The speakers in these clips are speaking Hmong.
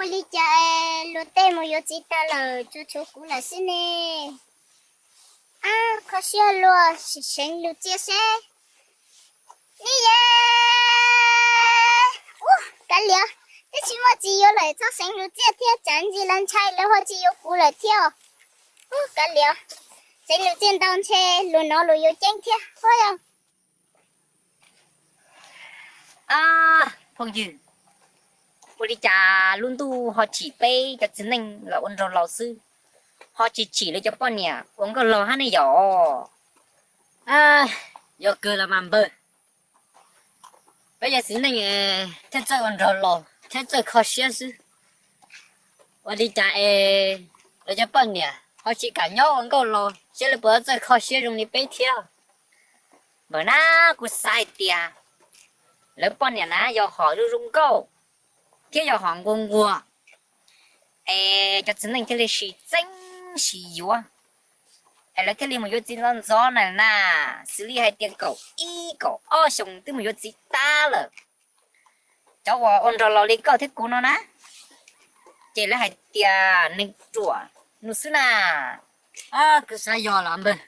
Ua li cas luag tej mus yuav txiv tag lawm tsuas tshuav kuv lawm xwb ne? Ab, kho siab luag, sim seev lus txiaj seb. Ni ye, ub, kav liam, twb tsis muaj txiv yuav lawm txhob seev lus txiaj thiab, tsam ntsis lawv ntshai lawv ho tsis yuav kuv lawm thiab. Ub, kav liam, seev lus txiaj ntau ntshe luag hnov luag yuav ceeb thiab. Ab, phooj ywg, ua li cas lub ntuj ho tsim peb cov txiv neej los ua nraug laus xwb, ho tsis tsim lawv cov poj niam ua nkauj laug hab ne yom? Yog kawg los mas npawg, peb cov txiv neej thiaj txawj ua nraug laus thiab txawj kho siab xwb. Ua li cas es lawv cov poj niam ho tsis kam nyob ua nkauj laus, seb lawv puas txawj kho siab zoo li peb thiab? Npawg na, kuv xav hais tias lawv poj niam na yog hom zoo zoo nkauj thiab yog hom nquag nquag, es cov txiv neej thiaj li sib txeeb sib yuav, es lawv thiaj li mus yuav txiv ntxov ntxov na na, xws li hais tias kaum ib kaum ob xyoos twb mus yuav txiv tag lawm. Cov uas ua nraug laus li koj thiab kuv no na, ces lawv hais tias neeg ruam nus xwb na. Kuv xav yog los npawg,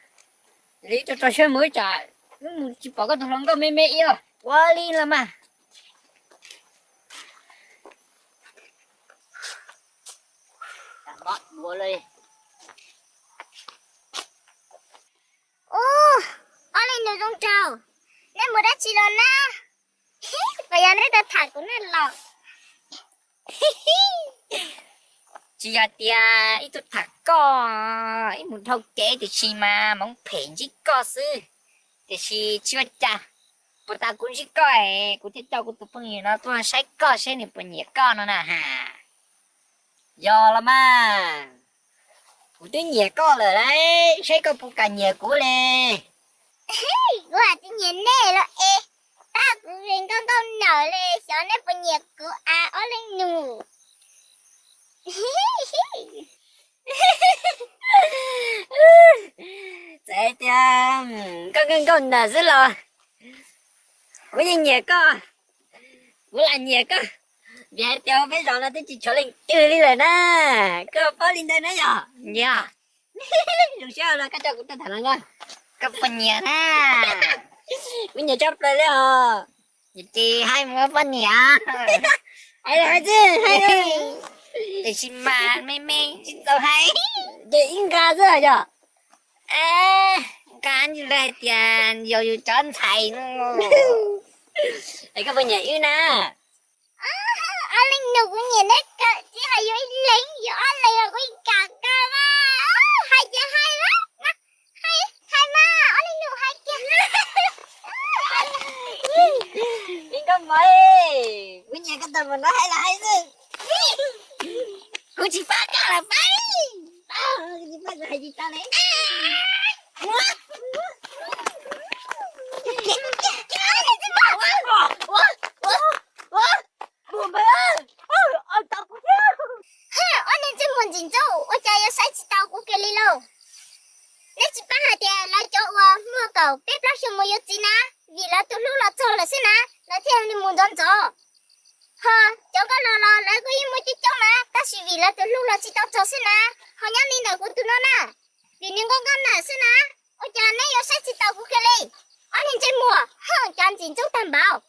li tso tso siab mus ib tsam wb mus tsis pom koj tus hluas nkauj me me ib ua li los mas. Ub, ob leeg nus zoo nraug, neb mus dab tsi los na? Puas yog neb tau tham kuv na los? Tsis yog tias ib tug tham koj, ib mus dhau kev tiam sis mas hmoov phem ntsib koj xwb. Tiam sis tsis ua cas, puas tas kuv ntsib koj es kuv thiaj coj kuv tus phooj ywg no tuaj saib koj seb nws puas nyiam koj no na has. Yog los mas, kuv twb nyiam koj lawm lauj, saib koj puas kam nyiam kuv li. Kuv hais tias nyiam nej los es, tab kuv nkauj nkauj nawm li, xyov neb puas nyiam kuv a ob leej nus. Txawm hais tias koj nkauj nkauj nawm xwb los kuv yeej nyiam koj, kuv lam nyiam koj, vim hais tias peb zos no twb tsis tshuav leej twg li lawm na. Koj paub li ntawd na yog? Nyiam. Zoo siab los koj coj kuv tuaj tham hluas nkauj, koj puas nyiam na? Kuv nyiam tshaj plaws li os. Ces hais mus poj niam. Hais los hais xwb, hais, tiam sis mas me me tsis txaus hais. Ces ib nqa xwb yog. Nqa ntsis lawv hais tias yog yus cov ntxhais no. Es koj puas nyiam wb na? Ob leej nus, kuv nyiam neb kawg, tsis hais yus ib leeg, yus ob leeg los kuv yeej kam kawg mas. Hais ces hais mas, hais mas, ob leeg nus hais kiag. Me nkauj mog, kuv nyiam koj tag mus no hais los hais xwb. Kuv tsis pab koj los pab, kuv tsis pab kuv hais tsis tau li. Ob niag ntsej muag ntxim ntxub, ua cas yuav saib tsis tau kuv kiag li lauj? Neb tsis paub hais tias lawv cov uas muaj kaum peb plaub xyoos mus yuav txiv na, vim lawv tus hlub los txog lawm xwb na, lawv thiaj li mus ntxov ntxov. Ho cov nkauj laus los lawv kuj yeej muaj coob coob na, tab sis vim lawv tus hlub los tsis tau txog xwb na, ho nyob li ntawm kuv tus no na, vim nws nkauj nkauj nawm xwb na, ua cas neb yuav saib tsis tau kuv kiag li? Ob niag ntsej muag, cov ntxim ntxub tag npaum.